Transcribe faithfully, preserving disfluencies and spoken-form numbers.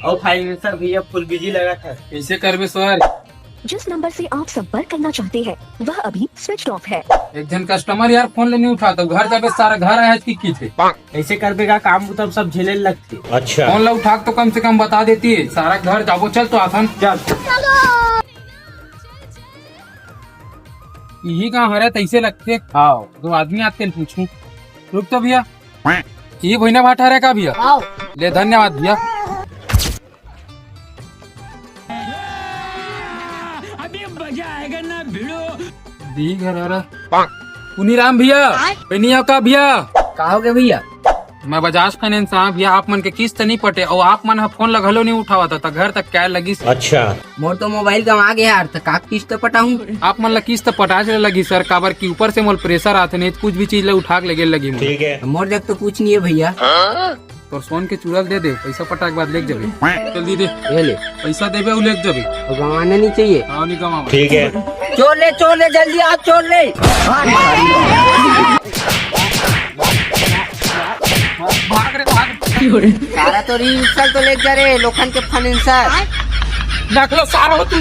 अउ फाइनेंसर भैया फुल बिजी लगत हे। कइसे करबे सर? जिस नंबर से आप संपर्क करना चाहते हैं, वह अभी स्विच ऑफ है। एक झन कस्टमर यार फोन ले नइ उठात हे, घर जाबे सारा घर आए हे कि कथे। कइसे करबे गा, काम बुता सब झेले लगथे। अच्छा। फोन ला उठा के तो कम से कम बता देती, सारा घर जाबो। चल तो आथन। चल। इही कहाँ हरे तइसे लगथे। हाँ। दो आदमी आते पूछूं। रुक तो भैया, ये भुइना भाटा हरे का भैया? हाँ। ले धन्यवाद भैया। अभी मजा आएगा ना भिड़ो। दी घर हरा। पुनीराम भैया, बनी आओ का भैया? का हो गया भैया? मैं बजाज फाइनेंस हाँ भैया, आप मन के किस्त नहीं पटे अउ आप मन ह फोन ला घलो नहीं उठावत, त घर तक काय लगिस? अच्छा। मोर तो मोबाइल गंवा गे यार, त का किस्त पटाहूं? आप मन ला किस्त पटाए ले लगी सर, काबर कि ऊपर से मोल प्रेशर आथे, नहीं त कुछ भी चीज ला उठा के लेगे लगी मोर। ठीक है। मोर जग तो कुछ नहीं है भैया। तोर सोन के चूड़ा ल दे दे, पैसा पटा के बाद लेके जाबे। जल्दी दे। ये ले। पैसा देबे, उ लेके जाबे। और गंवाना नहीं चाहिए। हाँ, नहीं गंवाबे। ठीक है। चोर ले, चोर ले, जल्दी आ, चोर ले। भाग रे, भाग। सारा तो रील इंस्टॉल तो लेके जा रे, लोखन के फन इंस्टॉल। नकलो सारा हो तुम।